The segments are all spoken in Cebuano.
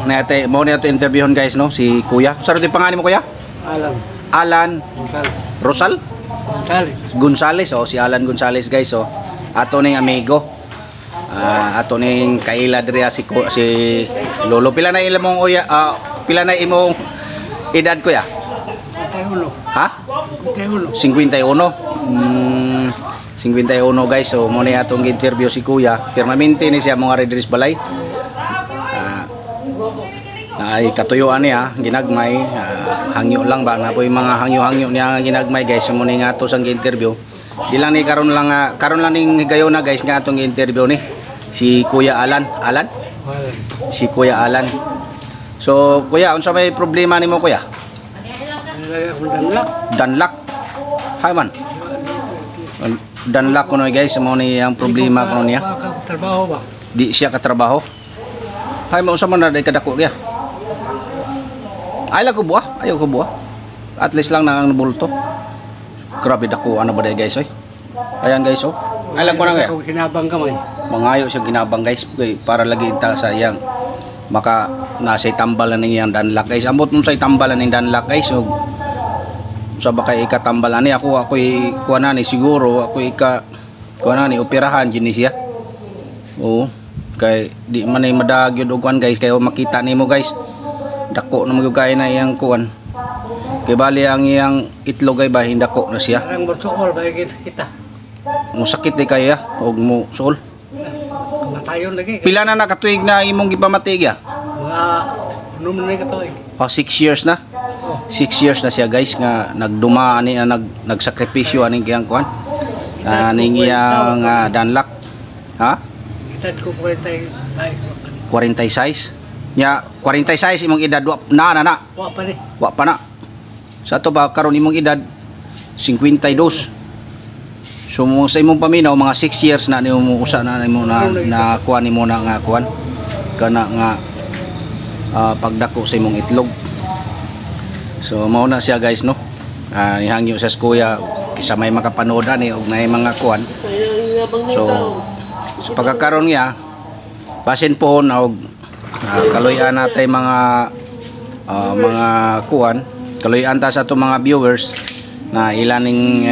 Nate mo ni ato interviewon, guys, no, si Kuya. Sa di pangalan mo, Kuya? Alan. Alan. Gonzales. Rosal. Gonzales. Gonzales, oh, si Alan Gonzales, guys, oh. Ato ning amigo. Ah, ato ning kaila diri si Lolo. Pila na ila mong uya, pila na imong edad, Kuya? 51. Ha? 51. 51. 51, guys. So mo ni atong interview si Kuya. Permanente ni siya mga diri sa balay. Ay katuyuan niya ginagmay, hangyo lang ba na po yung mga hangyo-hangyo niya nga ginagmay, guys. So mo ni nga ato sang interview. Di lang ni karon lang, karon lang ning higayon na, guys, nga atong interview ni si Kuya Alan. Alan? Alan. Si Kuya Alan. So Kuya, unsa may problema nimo, Kuya? Nilagay akong danlak. Danlak. Hay man. Danlak kuno, guys, mo ni ang problema kuno niya. Trabaho ba? Di siya katrabaho. Hay mo, unsa man na day kadako kaya? Ay lang ko buwa, ayaw ko buwa. At least lang nang bulto. Grabe dako ano ba day, guys, oy. Ayan, guys, oh. Ay lang ko na kaya. Akong sinabang kamay. Mangayo siya ginabang, guys, kay para lagi ta sa iyang maka nasa tambalan ning iyang danlak, guys. Ambot mo sa tambalan ning danlak, guys. So, sa ba kay ikatambalan ni ako ako'y kuha na ni siguro ako ika kuha na ni operahan gini siya. Oo. Kay di man ay madag yun og kuan, guys, kay makita nimo, guys. Dako na magyud kay na iyang kuan. Kay bali ang iyang itlog ay ba hindako na siya. Parang magsuol ba kita. Mo sakit di kaya og mo suol. Kamatayon lagi. Pila na nakatuig na imong gipamati ya? Mga unom na katuig. Oh, 6 years na. Oh. 6 years na siya, guys, nga nagduma ani na nagsakripisyo aning iyang kuan. Aning iyang danlak. Ha? Edad ko 46. 46. Nya 46 imong edad wa na na na. Wa pa ni. Wa pa na. Sa ato ba karon imong edad 52. So mo sa imong paminaw mga 6 years na nimo usa na nimo na na kuan nimo na nga kuan kana nga pagdako sa imong itlog. So mao na siya, guys, no. Nihangyo sa kuya kisa may makapanood ani og naay mga kuan. So sa pagkakaroon niya basin pohon og kaluy-an natay mga kuan, kaluy-an ta sa atong mga viewers na ilan ning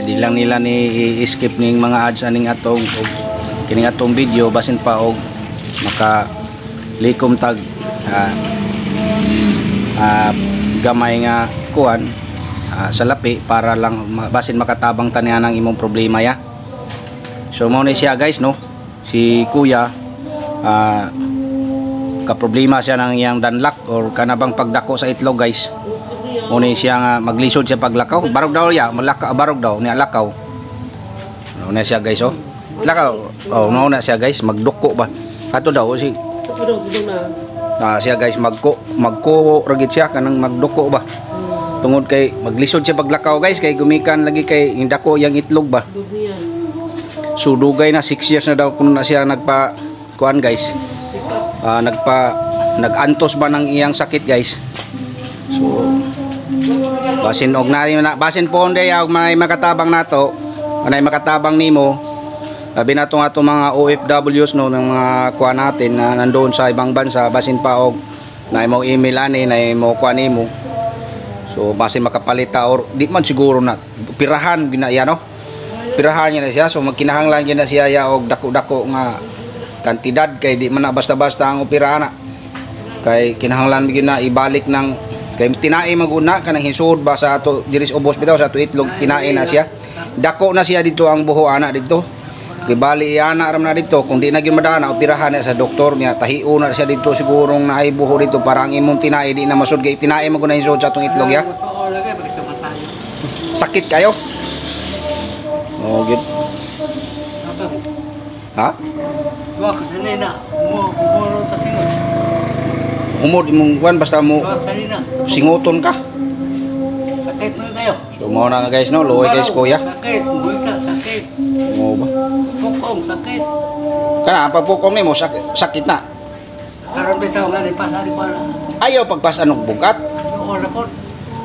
di lang nila ni i-skip ning mga ads aning atong og kining atong video, basin pa og maka likom tag gamay nga kuan sa lapi para lang basin makatabang tanian ang imong problema ya. So mao ni siya, guys, no, si Kuya, kaproblema siya ng iyang danlak or kanabang pagdako sa itlog, guys. Mao ni siya nga maglisod siya paglakaw. Barog daw ya, malaka barog daw niya lakaw. Mao na siya, guys, oh. Lakaw. Oh, mao na siya, guys, magduko ba. Ato daw si siya, guys, magko ra gid siya kanang magduko ba. Tungod kay maglisod siya paglakaw, guys, kay gumikan lagi kay dako yang itlog ba. So dugay na 6 years na daw kuno na siya nagpa kuan, guys. Nagpa nagantos ba ng iyang sakit, guys. So basin og na basin po honday og may makatabang nato, may makatabang nimo. Labi na itong atong mga OFWs, no, ng mga kuan natin na nandoon sa ibang bansa, basin pa og na mo email ani na mo kuan nimo. So basin makapalita or di man siguro na pirahan gina yan, no. Pirahan niya na siya, so magkinahanglan gyud na siya ya og dako-dako nga kantidad kay di man na basta-basta ang operahan na. Kay kinahanglan gyud na ibalik ng kay tinai maguna kanang hisud ba sa ato diri sa ubos bitaw sa ato itlog, tinai na siya. Dako na siya dito ang buho ana dito. Kay bali ana ram na dito kung di na gyud madana operahan na sa doktor niya, tahion na siya dito sigurong naay buho dito para ang imong tinai di na masud kay tinai man gud na hisud sa atong itlog ya. Magsuol lagi bakit kamatayon. Sakit kayo. Oh, gyud. Abang. Ha? Wa ka sanina. Mo mo ta singot. Humod imong kuan basta mo Wa sanina. Singuton ka. Sakit man kayo. So mao na nga, guys, no, luoy guys, kuya. Sakit, buita sakit. Mo ba? Pukong sakit. Kana ang pagpukong nimo sakit, sakit na. Karon bitaw nga ni pasari para. Ayaw pagpasan og bugat. Suol na po.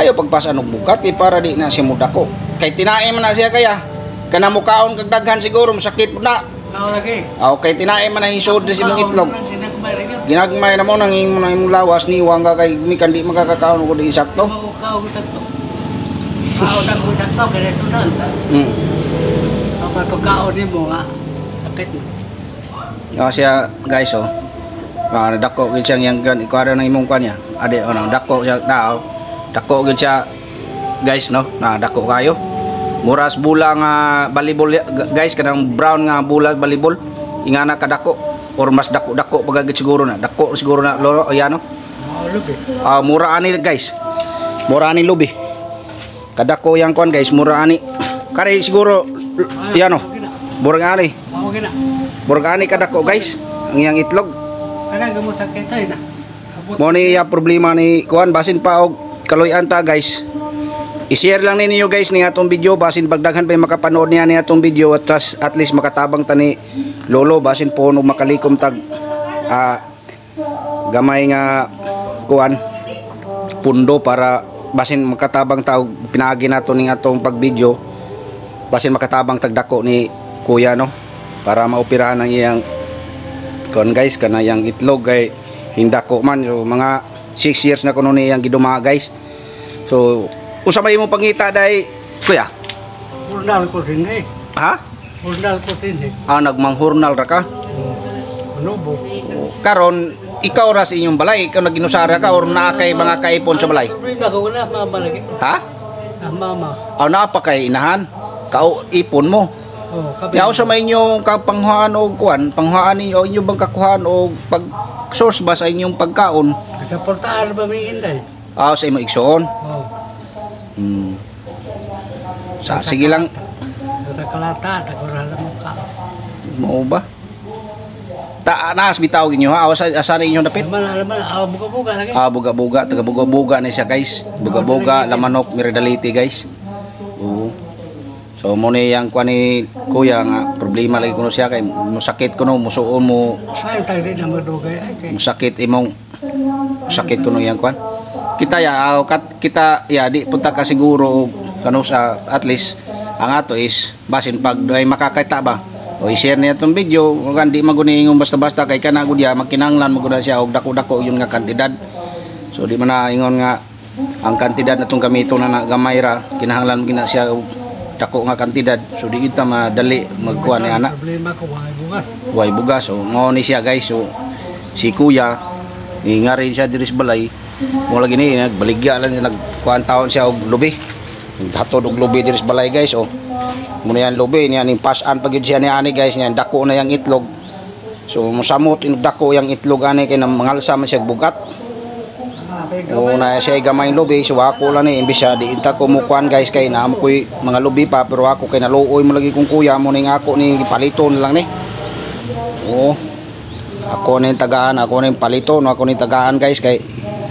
Ayaw pagpasan og bugat eh, para di na siya mudako. Kay tinae man na siya kaya. Kana mukaon kag daghan siguro masakit pud na. Nao lagi. Ah, okay, tinae man na hisod sa imong itlog. Kaon Ginagmay ra gyud. Ginagmay na mo nang imong lawas ni wang ka kay gumikan di makakakaon og di sakto. Maukaw sakto. Kaon ako sakto kay sudan. Ang pagkaon nimo nga sakit mo. Yo siya guys oh. Ah, dako gyud siyang yang gan ikuha ng imong kanya. Ade oh, dako siya na oh. Dako gyud siya guys no. Na dako kayo. Muras bula nga balibol guys, kanang brown nga bula balibol. Ingana kadako or mas dako-dako pagagit siguro na. Dako siguro na lolo ayan no. Lubi. Ah, mura ani guys. Mura ani lubi. Kadako yang kuan guys, mura ani. Kare siguro yan oh. Murag ani. Mao gina. Murag ani kadako guys. Ang iyang itlog. Kanang gamo sakit ay na. Mo ni iya problema ni kuan basin pa og kaluy-an ta guys. I-share lang ninyo guys ni atong video basin pagdaghan pa makapanood niya ni atong video at tas, at least makatabang ta ni lolo basin po no makalikom tag gamay nga kuan pundo para basin makatabang ta og pinaagi nato ning atong pag-video basin makatabang tag dako ni kuya no para maoperahan ang iyang kuan guys kana yang itlog kay hindako man. So mga 6 years na kuno ni iyang giduma guys. So usa may imong pangita day kuya? Hurnal ko din eh. Ha? Hurnal ko din eh. Ah, nagmanghurnal ra ka? Ano bo? Karon ikaw ra sa inyong balay, ikaw naginusara ka or naa kay mga kaipon sa balay? Problema ko na mama lagi. Ha? Ah, mama. Aw naa pa kay inahan? Kao ipon mo. Oh, kabi. Yaw sa may inyong kapanghuan og kuan, panghuan ninyo inyo bang kakuhan og pag source ba sa inyong pagkaon? Sa portahan ba may inday? Ah, sa imong igsoon. Oh. Sa sige lang. Sa kalata, ta mo ka. Mao ba? Ta naas bitaw inyo ha. Asa asa na inyong dapit? Laman, laman, ah, buga-buga lagi. Ah, buga-buga, taga buga-buga na siya guys. Buga-buga, Lamanok, Miradaliti guys. Oo. So mo ni yang kuan ni kuya nga problema lagi kuno siya kay musakit kuno musuon mo Ay, tayo rin na madugay. Ay, kay. musakit imong sakit kuno yang kuan. Kita ya aw, kat, kita ya di punta ka siguro kano sa at least ang ato is basin pag ay makakita ba o i-share niya itong video kung di maguni ingon basta-basta kay kana gud ya magkinahanglan magud na siya og dako-dako yun nga kantidad. So di man na ingon nga ang kantidad na itong gamito na gamay ra kinahanglan gina siya og dako nga kantidad. So di kita madali magkuha ni ana. Problema ko, way bugas. Way bugas. So mao ni siya guys. So si kuya ngari siya diri sa balay. Mo lagi ni nagbaligya lang siya, nagkuhan taon siya og lubi. Naghatod og lubi diri sa balay guys. Oh. Muna yan lubi niya ning pasan pag yun siya ni ani guys niyan dako na yang itlog. So mosamot inog dako yang itlog ani kay nang mangalsa man siya bugat. O na siya gamay lubi so ako lang ni imbis siya di inta ko mukuan guys kay naamo koy mga lubi pa pero ako kay naluoy mo lagi kong kuya mo ning ako ni palito na lang ni. Oo. Ako na yung tagaan, ako na yung palito, no, ako na yung tagaan guys kay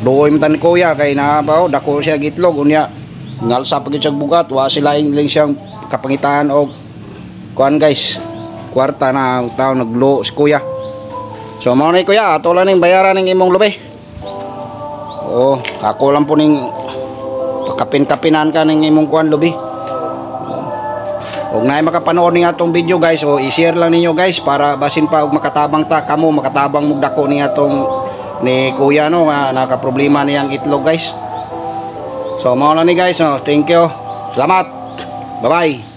luoy man tan kuya kay na ba dako siya gitlog unya ngalsa pag siya bugat wa sila ing siyang kapangitaan og kuan guys kwarta na ang tao naglo si kuya. So mao ni kuya ato lang ning bayaran ning imong lubi. Oo, ako lang po ning kapin-kapinan ka ning imong kuan lubi. Og naay makapanood ning atong video guys o i-share lang ninyo guys para basin pa og makatabang ta kamo makatabang mog dako ni atong ni kuya no nga nakaproblema niyang itlog guys. So mao lang ni guys no. Thank you. Salamat. Bye-bye.